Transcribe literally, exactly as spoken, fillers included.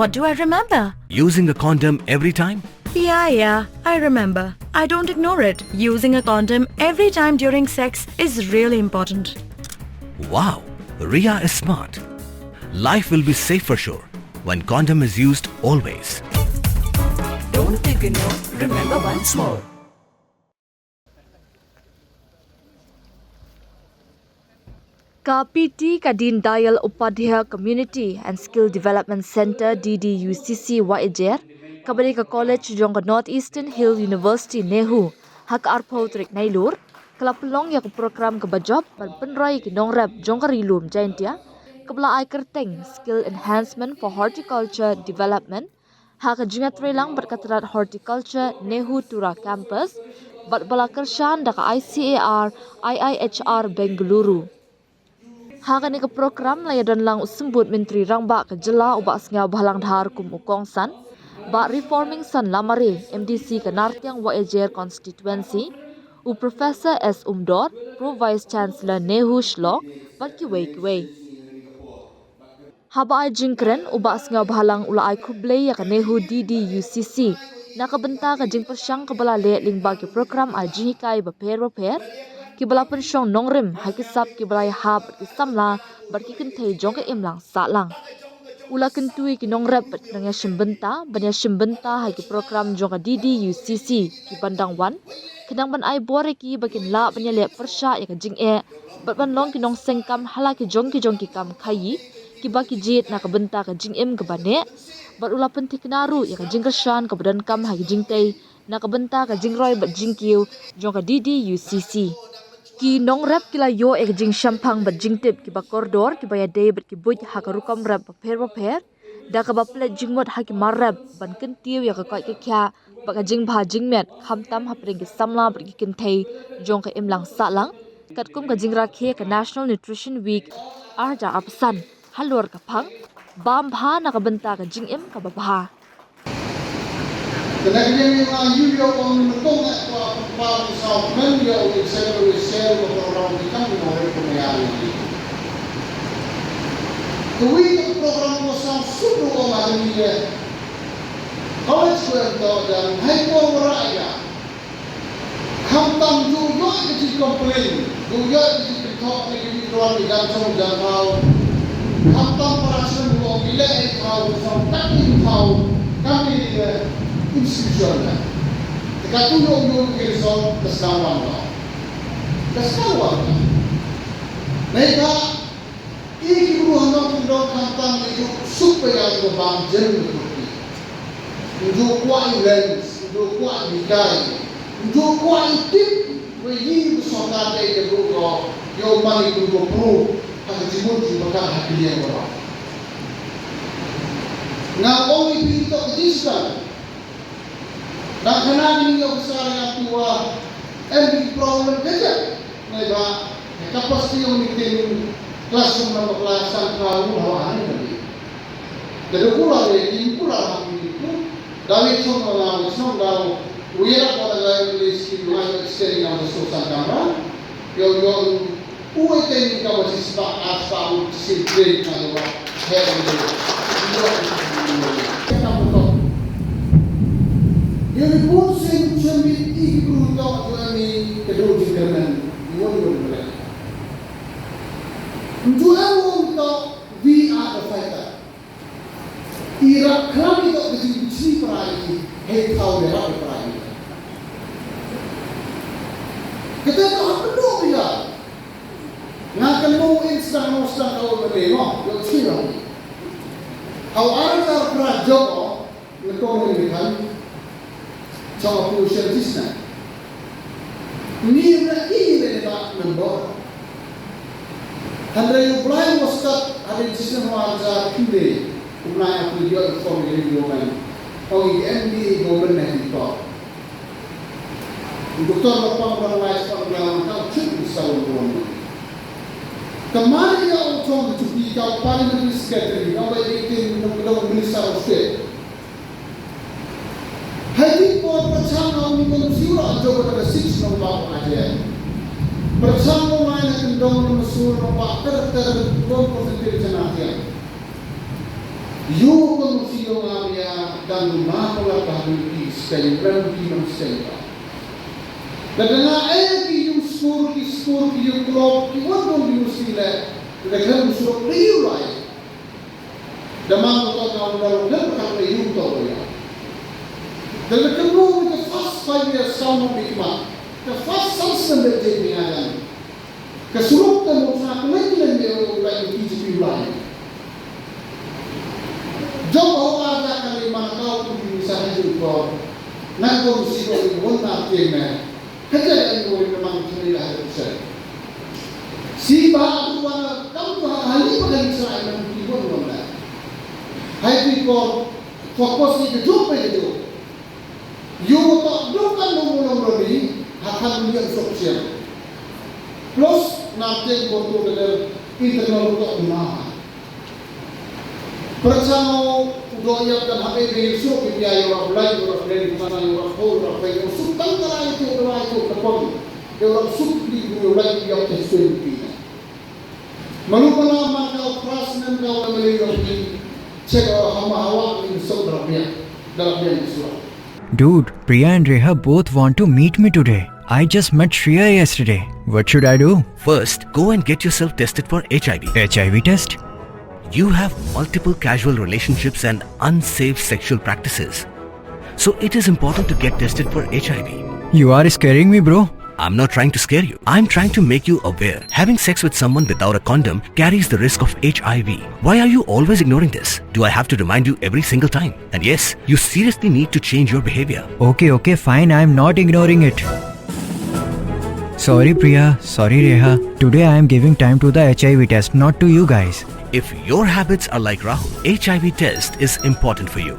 What do I remember? Using a condom every time? Yeah, yeah, I remember. I don't ignore it. Using a condom every time during sex is really important. Wow, Ria is smart. Life will be safe for sure when condom is used always. Don't ignore, remember once more. Ka P T ka Deen Dayal Upadhyay Community and Skill Development Centre, D D U C C Wahiajer, kaba dei ka college jong ka North Eastern Hill University, NEHU, ha ka arphew tarik Nailur, ka la pynlong ïa ka program kaba jop ban pynroi ïa ki nongrep jong ka Ri Lum Jaintia, kaba la ai kyrteng Skill Enhancement for Horticulture Development, ha ka jingïatreilang bad ka tnad Horticulture, NEHU Tura Campus, bad ba la kyrshan da ka I C A R, I I H R Bengaluru. Ha kane ka program la ïadon lang u Symbud Myntri Rangbah ka jylla u Bah Sniawbhalang Dhar kum u kongsan, Bah Reforming San Lamare, M D C ka Nartiang Wahiajer Constituency, u Professor S Umdor, Pro Vice Chancellor NEHU Shillong, bad kiwei kiwei. Haba ai jingkren, u Bah Sniawbhalang u la ai khublei ïa ka NEHU D D U C C na ka bynta ka jingpyrshang kaba la leh lyngba ki program ai jinghikai bapher bapher, kiba la pynshong nongrim ha ki sap kiba la ïahap bad ki samla bad ki kynthei jong ka imlang sahlang. U la kyntu ïa ki nongrep bad ki nongïashim bynta ban ïashim bynta ha ki program jong ka D D U C C kiban dang wan, khnang ban ai bor ïa ki ba kin lah ban ïaleh pyrshah ïa ka jingeh bad ban long ki nongsengkam ha la ki jong ki jong ki kam khaïi kiba ki jied na ka bynta ka jingim kaba neh, bad u la pynthikna ruh ïa ka jingkyrshan kaba donkam ha ki jingtei na ka bynta ka jingroi bad jingkiew jong ka D D U C C. Ki nongrep ki la ïoh ïa ka jingshemphang bad jingtip kiba kordor kiba ïadei bad ki buit ha ka rukom rep bapher bapher, da kaba pynleit jingmut ha ki mar rep ban kyntiew ïa ka koit ka khiah bad ka jingbha jingmiat, khamtam hapdeng ki samla bad ki kynthei jong ka imlang sahlang, katkum ka jingrakhe ka National Nutrition Week ar hajar arphew san halor ka phang bam bha na ka bynta ka jingim kaba bha. Te na ka liang jong nga, ïoh ïoh ong nyngkong eh, ka ba u saw kmen ïa u executive secretary ka program ki kam ïa u kum ïa u. Kawi ka program ka saw suk ruh ong ha kane ka college ko em to, jan hai ko wara ïa. Khamtam ju ïoh ka jingcomplain, ju ïoh ka jingkynthoh na ki jingduwai ki jan jong jan thaw. Khamtam para shnong ruh ki leh ei thaw, song tak ki thaw, kam ki, eh, institution na. Te katu ïoh ïoh ki result ka sdang wan noh. Ka sdang wan noh. Neibhah i ki bru ha nongkyndong khamtam ki ju suk ba ïa ki ba bam jem ki bru ki. Nju kwah i lens, nju kwah i kai, nju kwah i tip, wei yi nju sokar dei ke bru ko, yo mani bru ko bru, ha ka jimut ki bakar ha ki liang ko. Nga ong i pi tok di sukar. Dang khana ki ïoh ka sar ïa tuwa, em ki problem ka jep. Neibhah, ka capacity yong ki tin classroom na bakla san ka ru hawa ani ka ni. Ka da kula de, ki kula ha ki ni ku. Dawi chong na la, chong daw, wira ko da la English ki ma extend na so san kamra. Yo, yo, uwe te ni ka wa si spa, a spa, u si break na wa. He, ni. Ni wa, ni wa. Ka mo to. Yo, ni pun sen, sen bi, i ki bru to, yo, ni, ka do di ka men. Ni wa, ni wa, ni wa. Ntu a wong to, we are the fighter. I rap khlem i dok ka jingbichni para i, hei thaw i rap i para i. Kata ka hap kynduh ïa. Nga kynduh in sdang no sdang ka ur bane no, ïoh chni rap i. Hau ar tar pra jok o, nga kong i kan. Chong a pu shen jisna. Ni na i ne ba number. Hynrei u Blai u stad ha ri jisna wa ja kinde. U Blai a pu dio u form ri dio ban. Ong i M D A government na hi to. U doktor ba pang ba lai sa u Blai ka u chut u sa u ron. Kamar ïa u chong u chupi ka parliamentary secretary, ka ba i tin u minister of state. Hai ti por pyrchang na uni kon siu ra jo ba da six nong ba aje. Pyrchang mo mai na kendong na mesur nong ba ter ter kon percentage na dia. Yu kon siu Nga ïa dang ma pala ta hynrei ki seng ram ki nong seng ta. Lada nga ai ki yung skur ki skur ki yung klop ki wan wan ki yung sile. Lada khlem surok riu lai. Da man ko to ka wan wan khlem ka riu to ko ya. Lada khlem ru ka fast five years sound of big man. Ka fast sound sendiri jadi ni adan. Ka surok te mo sa khlem khlem ne u lai ki ji pi lai. Jong ka hok arda ka lei man ka u tu di sa ha jong ko. Ngan ko si ko i won na tieng ne. Ka ja ka i won ka man ka lei ha jong ko. Si ba u wan kam ko ha li ba ka li sa ai man ki won won na. Hai ti ko focus i ka jong pe ka jong. Yu to dukan lu mulong rodi ha kan lian sok siang. Plus na tieng ko tu ka internal to ma. Pyrchang u do ïap dan ha ei ei suk ïa ïa u rap lai u rap lai u rap lai u rap lai u suk tang ka lai tu ka lai tu ka pom ïa u rap suk di u lai ïa te suk di. Malu mala man ka u pras nem ka u mali u di. Check out hama hawa ni suk rap ïa da rap ïa suk. Dude, Priya and Reha both want to meet me today. I just met Shreya yesterday. What should I do? First, go and get yourself tested for H I V. H I V test? You have multiple casual relationships and unsafe sexual practices. So it is important to get tested for H I V. You are scaring me, bro. I'm not trying to scare you. I'm trying to make you aware. Having sex with someone without a condom carries the risk of H I V. Why are you always ignoring this? Do I have to remind you every single time? And yes, you seriously need to change your behavior. Okay, okay, fine. I'm not ignoring it. Sorry, Priya. Sorry, Reha. Today I am giving time to the H I V test, not to you guys. If your habits are like Rahul, H I V test is important for you.